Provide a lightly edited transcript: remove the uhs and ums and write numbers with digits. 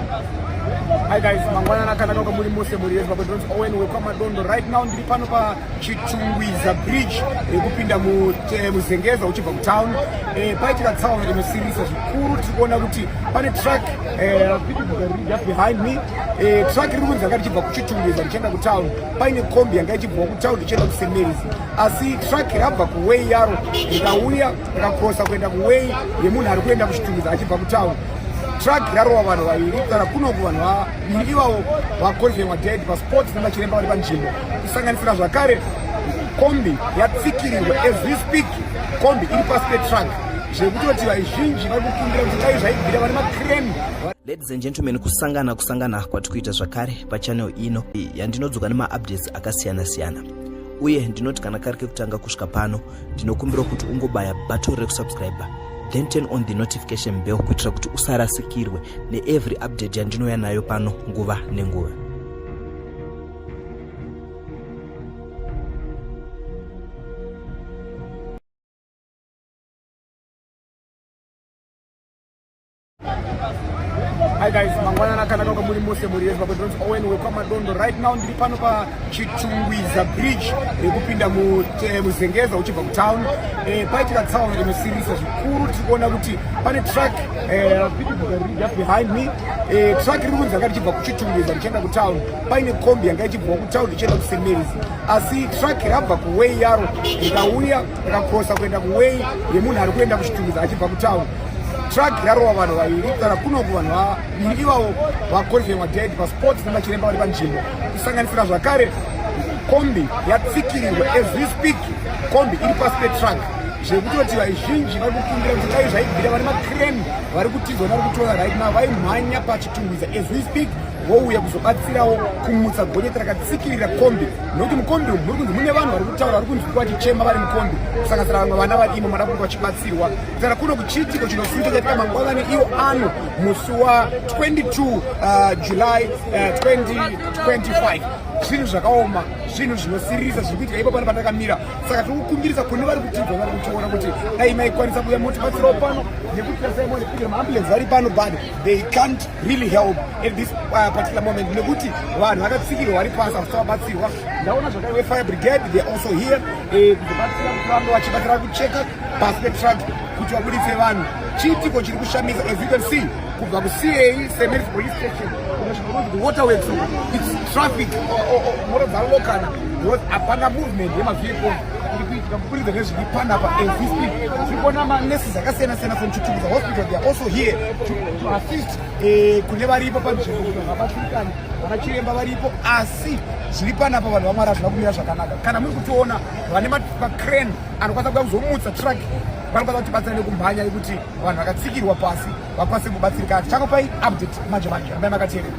Hi guys, mangwanana akanaka kwamuri mose muri yeZimbabwe. Ndinonzi Owen wekwaMadondo. Right now ndiri pano paChitungwiza Bridge rekupinda muZengeza uchibva kutown. Paitika tsaona inosiririsa zvikuru. Tiri kuona kuti pane truck just behind me. Truck riri kunzi ranga richibva kuChitungwiza richienda kutown. Paine kombi yanga ichibvawo kutown ichienda kuSt Mary's. Asi truck rabva kuway yaro rikauya rikakrosa kuenda kuway yemunhu ari kuenda kuChitungwiza achibva kutown. Truck rarova vanhu vaviri kana kunoku vanhu vaviri ivavo vakonfirmwa dead pasport nemachiremba vari panzvimbo, kusanganisira zvakare kombi yatsikirirwa. As we speak, kombi iri pasi petruck, zvekutoti vazhinji vari kukumbira kuti dai zvaibvira vane macrane. Ladies and gentlemen, kusangana kwati kuita zvakare pachannel ino yandinodzoka nemaupdates akasiyana-siyana. Uye ndinoti kana kari kekutanga kusvika pano, ndinokumbira kuti ungobaya button rekusubscribe, then turn on the notification bell kuitira kuti usarasikirwe neevery update yandinouya nayo pano nguva nenguva. Hi guys, mangwanana akanaka kwamuri mose muri yeZimbabwe. Ndinonzi Owen wekwaMadondo. Right now ndiri pano paChitungwiza Bridge rekupinda muZengeza uchibva kutown. Paitika tsaona inosiririsa zvikuru. Tiri kuona kuti pane truck just behind me. Truck riri kunzi ranga richibva kuChitungwiza richienda kutown. Paine kombi yanga ichibvawo kutown ichienda kuSt Mary's. Asi truck rabva kuway yaro rikauya rikakrosa kuenda kuway yemunhu ari kuenda kuChitungwiza achibva kutown. Truck rarova vanhu vaviri kana kunoku vanhu vaviri ivavo vakonfirmwa dead pasport nemachiremba vari panzvimbo, kusanganisira zvakare kombi yatsikirirwa. As we speak, kombi iri pasi petruck, zvekutoti vazhinji vari kukumbira kuti dai zvaibvira vane macrane vari kutizwa vari kutora. Right now vaimhanya paChitungwiza as we speak, vouya kuzobatsirawo kumutsa gonyeti rakatsikirira kombi, nokuti mukombi umu muri kunzi mune vanhu vari kutaura, vari kunzwikwa vachichema vari mukombi, kusanganisira vamwe vana vadimo mada kuti vachibatsirwa. Saka kuno kuchiitiko chinosunga chaitika mangwanani iwo ano musi wa22 July 2025. Zvinhu zvakaoma, zvinhu zvinosiririsa zviri kuitika ipo pano pandakamira. Saka tiri kukumbirisa kune vari kutibva, vari kutiona, kuti dai maikwanisa kuuya motibatsirawo pano, nekuti tasaimone maambulance vari pano, but they can't really help at this particular moment, nekuti vanhu vakatsikirwa vari pasi, havasati vabatsirwa. Ndaona zvakare vefire brigade, they are also here kuzobatsira kuti vange vachibatsira kucheka pasi petruck kuti vabuditse vanhu. Chiitiko chiri kushamisa. As you can see, kubva kuCA St Mary's police station kunosvika kunonzi kuWaterworks, it's traffic, mota dzalokana because hapana movement yemavehicles iri kuitika kuburikidza nezviri panapa. As we speak, tiri kuona manurses akasiyana siyana from Chitungwiza Hospital. They are also here to assist kune varipo panzvimbo kuti vanhu vabatsirikane. Vana chiremba varipo, asi zviri panapa, vanhu vaMwari, hazvina kumira zvakanaka. Kana muri kutiona, vane macrane anokwanisa kuda kuzomutsa truck vanokwanisa kutibatsira nekumhanya yekuti vanhu vakatsikirwa pasi vakwanise kubatsirikana. Tichangopai update manje manje, rambai makateerera.